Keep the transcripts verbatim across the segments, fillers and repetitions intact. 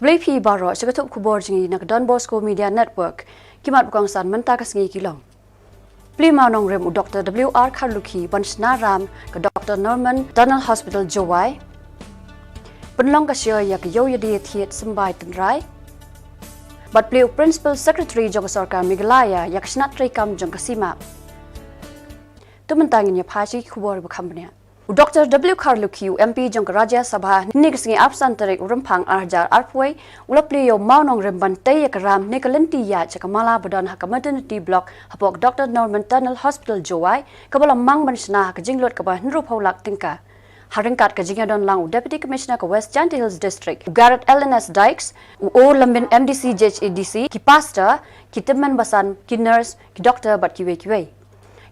Khublei phi baroh sha ka tup khubor jong ngi na ka Don Bosco Media Network. Ki mat ba kongsan mynta ka sngi ki long: Plie mawnongrim u Doctor W R Kharlukhi ban shna ram ka Doctor Norman Tunnel Hospital Jowai. Pynlong ka sha ïa ka ïew ïa die thied symbai tynrai. Bad plie u Principal Secretary jong ka Sorkar Meghalaya ïa ka shnat treikam jong ka CMAP. To mynta ngin ïa phai sha ki khubor ba kham bniah. U Doctor W Kharlukhi, u M P jong ka Rajya Sabha, hynne ka sngi arphew san tarik u Rymphang ar hajar arphew wei, u la plie ïa u mawnongrim ban tei ïa ka ram ne ka lynti ïaid sha ka mala ba don ha ka Maternity Block hapoh ka Doctor Norman Tunnel Hospital Jowai, kaba la mang ban shna ha ka jinglut kaba hynriewphew lak tyngka. Ha ryngkat ka jingïadon lang u Deputy Commissioner ka West Jaintia Hills District, u Garod L N S Dykes, u O Lymbin, M D C J H A D C, ki pastor, ki tymmen basan, ki nurse, ki doctor bad kiwei kiwei.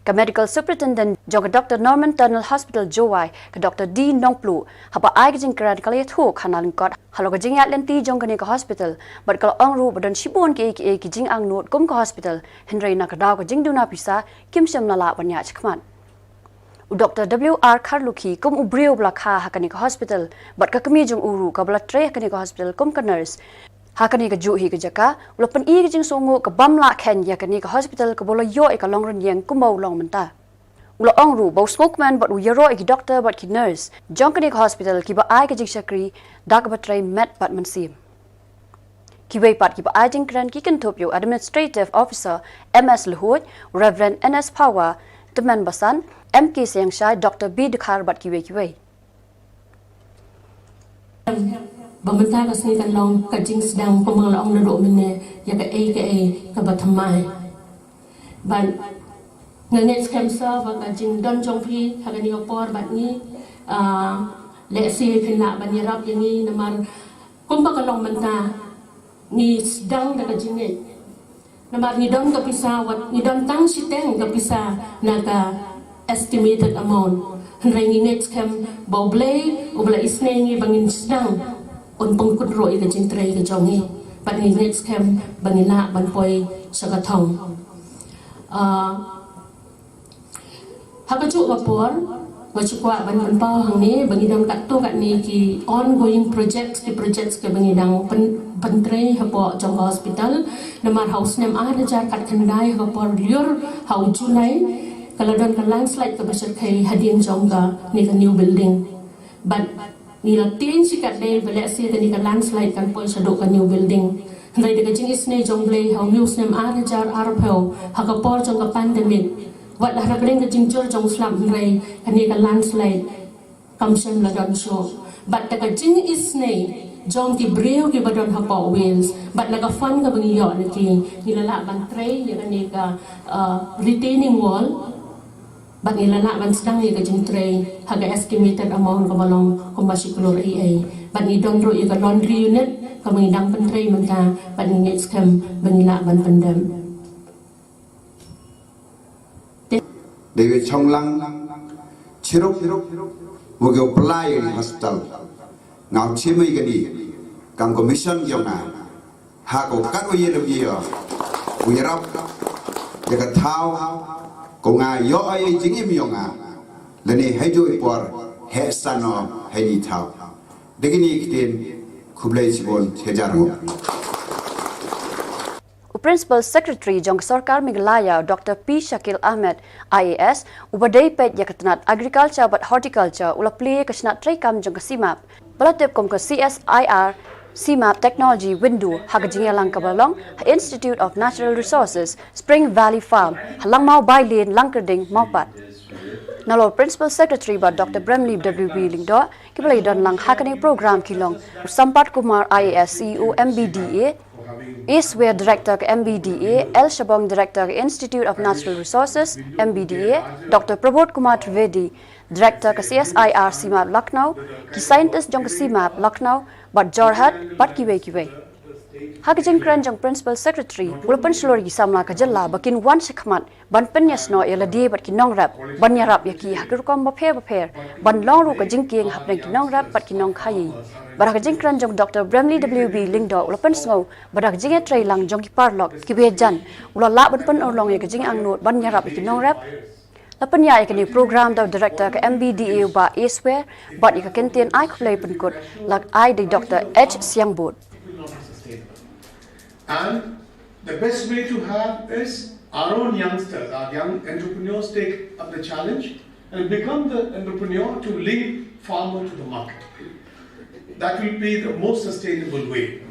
Ka Medical Superintendent jong ka Doctor Norman Tunnel Hospital Jowai, ka Doctor D Nongpluh, haba ai ka jingkren ka la ïathuh ha na lyngkot halor ka jingïaid lynti jong kane ka hospital, bad ka la ong ruh ba don shibun kiei kiei ki jingangnud kum ka hospital, hynrei na ka daw ka jingduna pisa kim shym la lah ban ïaid shakhmat. U Doctor W R Kharlukhi kum u briew ba la kha ha kane ka hospital, bad ka kmie jong u ruh kaba la trei ha kane ka hospital kum ka nurse. Ha kane kajuh hi ka jaka, u la pyni ka jingsngewnguh ka bym lah khein ïa kane ka hospital kaba u la ïoh ïa ka longrynïeng kumba u long mynta. U la ong ruh ba u sngewkmen bad u ïaroh ïa ki doctor bad ki nurse jong kane ka hospital kiba ai ka jingshakri da kaba trei met bad mynsiem. Kiwei pat kiba ai jingkren ki kynthup ïa u Administrative Officer M S Lahuid, Reverend N S Phawa, tymmen basan, M K Seiangshai, Doctor B Dkhar bad kiwei kiwei. Ba mynta ka sngi kan long ka jingsdang kumba nga la ong naduh mynne ïa kaei kaei kaba thymmai. Bad nga ngeit skhem sa ba ka jingdon jong phi ha kane ka por bad ngi, ah, lehse phin lah ban ïarap ïa ngi namar kumba ka long mynta ngi sdang da ka jingngeit. Namar ngi don ka pisa wat, ngi don tang shiteng ka pisa na ka estimated amount. Hynrei ngi ngeit skhem ba U Blei uba la isynei ngi ba ngin sdang un pynkut ruh ïa ka jingtrei ka jong ngi. Bad ngi ngeit skhem ba ngi lah ban poi sha ka thong. Ah, Ha kajuh ka por, nga shu kwah ban pynpaw hangne ba ngi don katto katne ki ongoing projects, ki projects kiba ngi dang pyn, pyntrei hapoh jong ka hospital. Namar ha u snem ar hajar khatkhyndai ha ka por lyiur ha u July, ka la don ka landslide kaba shyrkhei hadien jong kane ka new building. Bad ngi la tieng shikatdei ba lehse kane ka landslide kan poi shaduh ka new building. Hynrei da ka jingisynei jong U Blei ha u snem ar hajar arphew, ha ka por jong ka pandemic, wat la ha pdeng ka jingjur jong u slap hynrei kane ka landslide kam shym la don shuh. Bad da ka jingisynei jong ki briew kiba don hapoh Wales bad na ka fund kaba ngi ïoh na ki, ngi la lah ban trei ïa kane ka, uh, retaining wall. Bad ngi la lah ban sdang ïa ka jingtrei ha ka estimated amount kaba long kumba shi klur eiei. Bad ngi don ruh ïa ka laundry unit kaba ngi dang pyntrei mynta bad ngi ngeit skhem ba ngi lah ban pyndep. David Chonglang, chirup, wa u pla ïa ka hospital. Nga u chim ïa kane kam ka mission jong nga. Ha ko kat u ïa u ïa u ïarap ïa ka thaw ko nga ïoh ai jingim ïa nga lane ha ïoh i por he sano ha ni thaw. Degini kitin khublei chibun chejar ngo. U Principal Secretary jong ka Sorkar Meghalaya, Doctor P Shakil Ahmed, I A S, uba dei peit ïa ka tnat Agriculture bad Horticulture, u la plie ka shnat treikam jong ka CMAP, ba la tip kum ka C S I R CMAP Technology Window, ha ka jingïalang kaba long ha Institute of Natural Resources, Spring Valley Farm, ha Langmawbai Lane, Langkyrding, Mawpat. Nalor Principal Secretary bad Doctor Bremley W B Lyngdoh, kiba la ïadon lang ha kane ka program ki long u Sampat Kumar, I A S, C E O, M B D A, Iswer, Director ka M B D A, L Shabong, Director ka Institute of Natural Resources, M B D A, Doctor Prabodh Kumar Trivedi, Director ka C S I R CMAP Lucknow, ki scientist jong ka CMAP Lucknow bad Jorhat, bad kiwei kiwei. Ha ka jingkren jong Principal Secretary, u la pynshlur ïa ki samla ka jylla ba kin wan shakhmat ban pynïasnoh ïa lade bad ki nongrep, ban ïarap ïa ki ha ki rukom bapher bapher, ban long ruh ka jingkieng hapdeng ki nongrep bad ki nongkhaïi. Bad ha ka jingkren jong Doctor Bremley W B Lyngdoh, u la pynsngew ba da ka jingïatreilang jong ki paralok kiba ïajan, u la lah ban pynurlong ïa ka jingangnud ban ïarap ïa ki nongrep. La pynïaid ïa kane ka program da u Director ka M B D A, u Bah Iswer, bad ïa ka kyntien ai khublei pynkut la ai da i Doctor H Siangbud. And the best way to have is our own youngsters, our young entrepreneurs take up the challenge and become the entrepreneur to link farmer to the market. That will be the most sustainable way.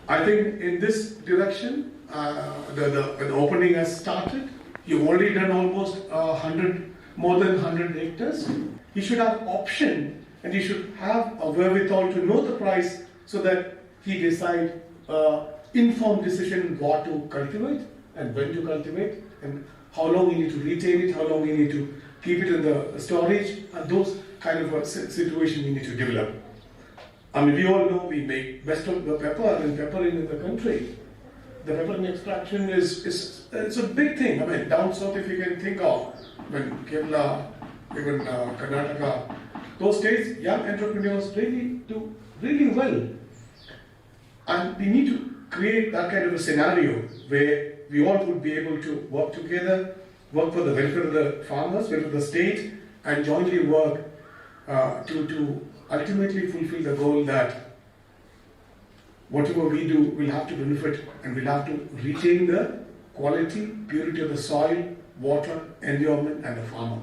I think in this direction, uh, the, the, the opening has started. You've already done almost a hundred, more than hundred hectares. He should have option and he should have a wherewithal to know the price so that he decide uh, informed decision what to cultivate and when to cultivate and how long you need to retain it, how long you need to keep it in the storage, and those kind of a si- situation you need to develop. I mean, we all know we make best of the pepper and pepper in the country. The pepper extraction is, is it's a big thing. I mean, down south, if you can think of, I mean, Kerala, even uh, Karnataka, those states, young entrepreneurs really do really well. And we need to create that kind of a scenario where we all would be able to work together, work for the welfare of the farmers, welfare of the state, and jointly work uh, to, to ultimately fulfill the goal that whatever we do, we'll have to benefit and we'll have to retain the quality, purity of the soil, water, environment, and the farmer.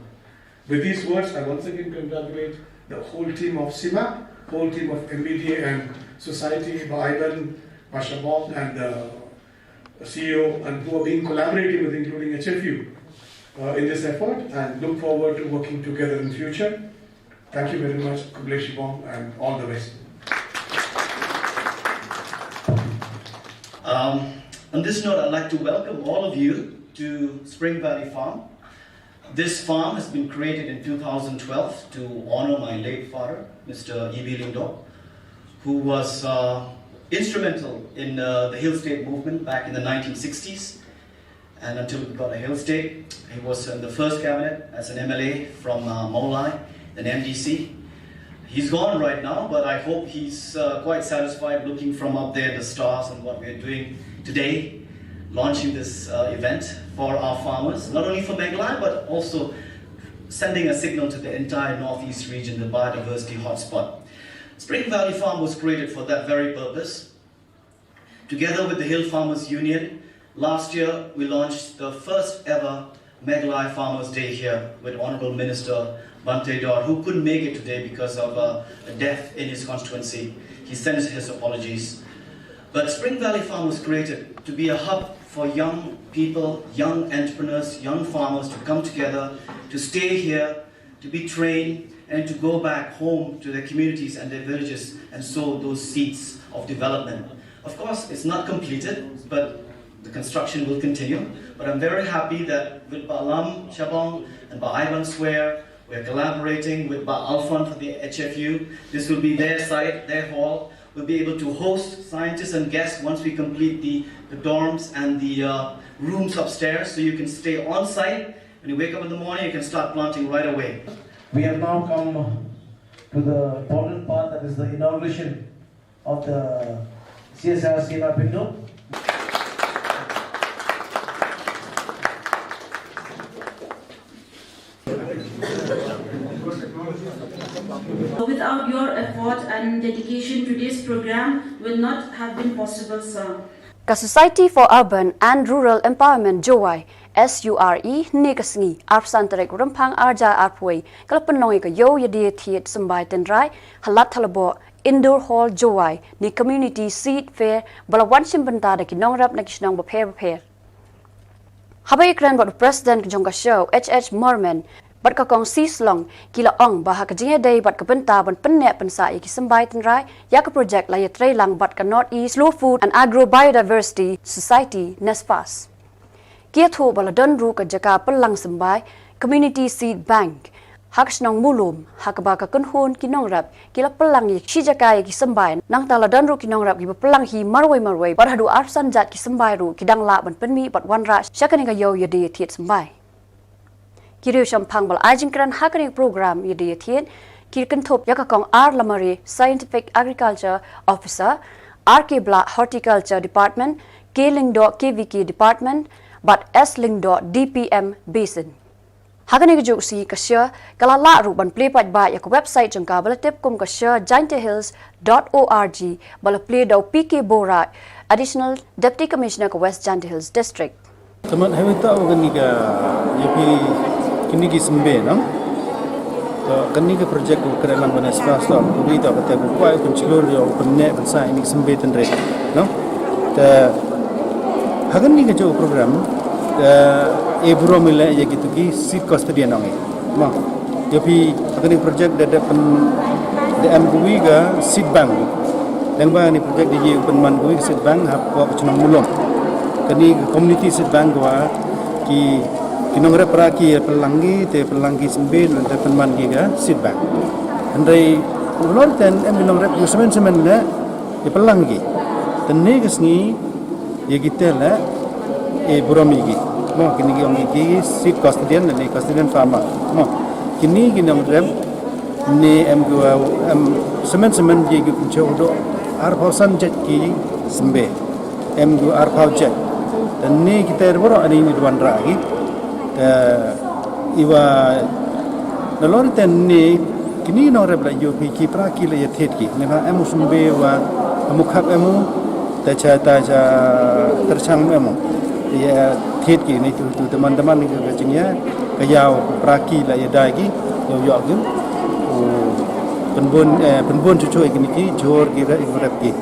With these words, I once again congratulate the whole team of CIMAC, whole team of M B D A and society, Bah Ivan, Bah Shabong, and the C E O, and who have been collaborating with, including H F U, uh, in this effort, and look forward to working together in future. Thank you very much. Khublei shibun and all the best. Um, on this note, I'd like to welcome all of you to Spring Valley Farm. This farm has been created in two thousand twelve to honor my late father, Mister E B Lyngdoh, who was uh, instrumental in uh, the Hill State movement back in the nineteen sixties. And until we got a Hill State, he was in the first cabinet as an M L A from uh, Mawlai, then M D C. He's gone right now, but I hope he's uh, quite satisfied looking from up there, the stars and what we're doing today, launching this uh, event for our farmers, not only for Meghalaya, but also sending a signal to the entire Northeast region, the biodiversity hotspot. Spring Valley Farm was created for that very purpose. Together with the Hill Farmers Union, last year we launched the first ever Meghalaya Farmers Day here with Honorable Minister Bhante Dor, who couldn't make it today because of uh, a death in his constituency. He sends his apologies. But Spring Valley Farm was created to be a hub for young people, young entrepreneurs, young farmers to come together, to stay here, to be trained, and to go back home to their communities and their villages and sow those seeds of development. Of course, it's not completed, but the construction will continue. But I'm very happy that with Bah Lam Shabong and Bah Ivan Swer, we're collaborating with Bah Alfon for the H F U. This will be their site, their hall. We'll be able to host scientists and guests once we complete the, the dorms and the uh, rooms upstairs, so you can stay on site. When you wake up in the morning, you can start planting right away. We have now come to the important part, that is the inauguration of the C S R C M A Pindu. Without your effort and dedication, today's program will not have been possible, sir. Ka Society for Urban and Rural Empowerment Jowai, S U R E, hynne ka sngi, arphew san tarik Rymphang arhajar arphew wei, ka la pynlong ïa ka ïew ïadie thied symbai tynrai ha Lad Thalaboh, Indoor Hall Jowai, ne Community Seed Fair, ba la wan shim bynta da ki nongrep na ki shnong bapher bapher. Haba ïakren bad u President jong ka shnong, H H Morman, bad ka Kong Sis Long, ki la ong ba ha ka jingïadei bad ka bynta ban pynneh pynsah ïa ki symbai tynrai, ïa ka projek la ïatrei lang bad ka North East Slow Food and Agro Biodiversity Society, NESPAS. Ki ïathuh ba la don ruh ka jaka pynlang symbai, Community Seed Bank, ha ka shnong Mulum, ha kaba ka kynhun ki nongrep ki la pynlang ïa shi jaka ïa ki symbai, nangta la don ruh ki nongrep kiba pynlang hi marwei marwei, bad haduh arphew san jait ki symbai ruh ki dang lah ban pynmih bad wanrah sha kane ka ïew ïadie thied symbai. Ki riew shemphang ba la ai jingkren ha kane ka program ïadie thied, ki kynthup ïa ka Kong R Lamare, Scientific Agriculture Officer, R K Blah, Horticulture Department, K Lyngdoh, K V K Department, bad S Lyngdoh, D P M Basin. Ha kane ka juh shi ka shnong ka la lah ruh ban plie paidbah ïa ka website jong ka ba la tip kum ka shnong Jaintia Hills dot org, ba la plie da u P K Borah, Additional Deputy Commissioner ka West Jaintia Hills District. Te mynta ha mynta u kani ka ïa phi kini ki symbai, no? To kani ka project u kren lang ban spas to, u ri to kata u kwah u pynchlur ïa u pynneh pynsah ïa kini ki symbai tynrai, no? Te ha kani ka jong u program te e burom i leh ïa kitu ki seed custodian ong i, no? Ïa phi ha kani ka project da dep pyn da em kawi ka seed bank. Lyngba kani ka project da ïa pynman kawi ka seed bank hapoh ka chnong Mulong. Kani ka community seed bank ka wa ki ki nongrep para ki pynlang ki te pynlang ki symbai te pynman ki ka seed bank. Hynrei u lor ten em ki nongrep ki semen semen le ïa pynlang ki. Te ne ka sngi ïa kita la e burom ïa ki. Mo kini ki ong ki seed custodian ne custodian farmer. Mo kini ki nongrep ne em ki wa em semen semen ki ki pynchew do arphew san jait ki symbai. Em ki arphew jait. Te ne kita baroh ani ni duan ra ki. Te iwa nalor te ne kini nongrep la ïoh phi ki para ki la ïa thied ki. Ne ha em u symbai wa em u khap em u ta cha ta cha terchang em u ïa thied ki ne tu tu teman teman ni ka jingïa ka ïaw para ki la ïa dai ki ïoh ïoh ki. Pynbun eh, pynbun chuchu kini ki jor ki ra ki rep ki.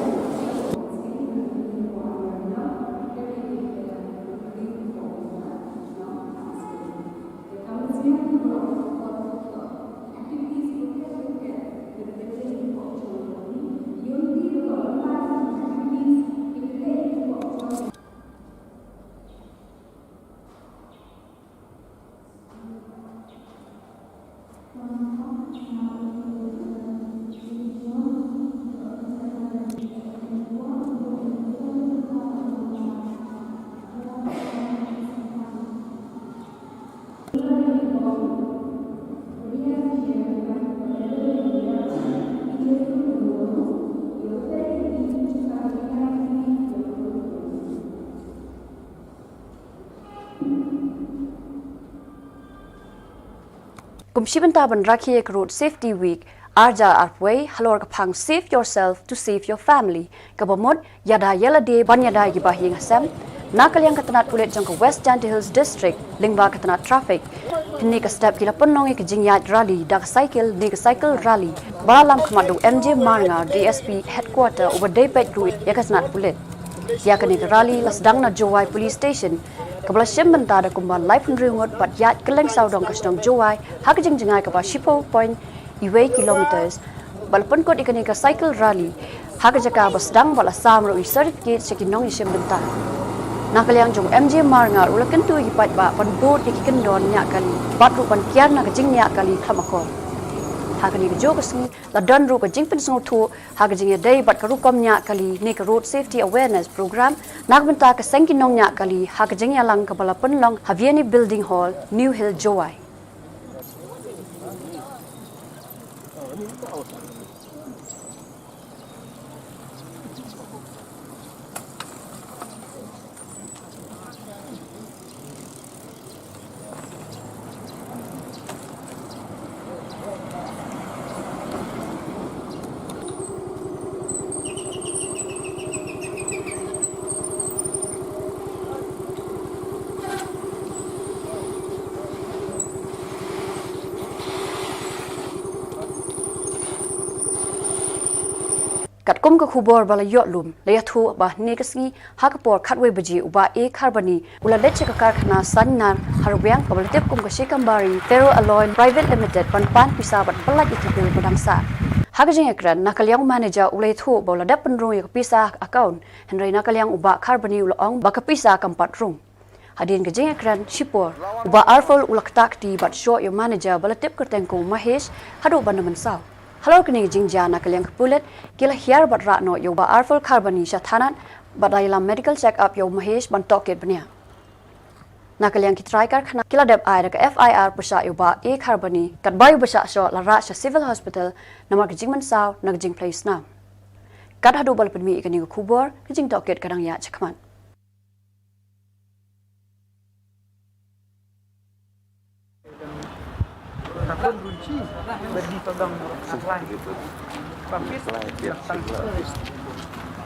Kum shi bynta ban rakhe ïa ka Road Safety Week ar hajar arphew wei halor ka phang Save Yourself to Save Your Family, kaba mut ïada ïa lade ban ïada ïa ki bahaïing hasem, na ka liang ka tnat pulit jong ka West Jaintia Hills District lyngba ka tnat traffic, hynne ka step ki la pynlong ïa ka jingïaid rally da ka cycle ne ka cycle rally ba la lam khmat da u M J Marngar, D S P Headquarter, uba dei beit ruh ïa ka tnat pulit. Ïa kane ka rally la sdang na Jowai Police Station, kaba la shim bynta da kumba laiphew hynriew ngut bad ïaid kylleng sawdong ka shnong Jowai ha ka jingjngai kaba shiphew point iwei kilometers. Bad la pynkut ïa kane ka cycle rally ha ka jaka ba sdang bad la sam ruh ïa ki certificate sha ki nongïashim bynta. Na ka liang jong u M J Marngar u la kyntu ïa ki paidbah ban bud ïa ki kyndon ñiah kali bad ruh ban kiar na ka jingñiah kali kham akor. Ha kane kajuh ka sngi la don ruh ka jingpynsngewthuh ha ka jingïadei bad ka rukom ñiah kali ne ka Road Safety Awareness Program na ka bynta ka seng ki nongñiah kali ha ka jingïalang kaba la pynlong ha Vianney Building Hall, New Hill, Jowai. Katkum ka khubor ba la ïoh lum, la ïathuh ba hynne ka sngi ha ka por khatwei baje u Bah A Kharbani u la leit sha ka karkhana Sainar ha Rwiang kaba la tip kum ka Shikambari Ferro Alloy Private Limited ban pan pisa bad pyllait ïa ki bill ba dang sah. Ha ka jingïakren na ka liang u manager u la ïathuh ba u la dep pynrung ïa ka pisa ha ka account, hynrei na ka liang u Bah Kharbani u la ong ba ka pisa kam pat rung. Hadien ka jingïakren shipor, u Bah Arful u la ktah kti bad shoh ïa u manager ba la tip kyrteng kum u Mahesh haduh ban da mynsaw. Halor kane ka jingjia na ka liang ka pulit ki la hiar bad rah noh ïa u Bah Arful Kharbani sha thanat bad la ïalam medical check up ïa u Mahesh ban tohkit bniah. Na ka liang ki trai karkhana ki la dep ai da ka F I R pyrshah ïa u Bah A Kharbani, katba ïa u ba shah shoh la rah sha Civil Hospital namar ka jingmynsaw na ka jingphlei snam. Kat haduh ba la pynmih ïa kane ka khubor, ka jingtohkit ka dang ïaid shakhmat.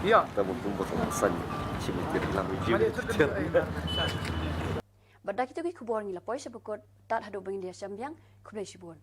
Ïa. Tang ba kum ba tang san shi meter lam. Bad da kito ki khubor ngi la poi sha ba kut, tad haduh ba ngin ïa shem biang, khublei shibun.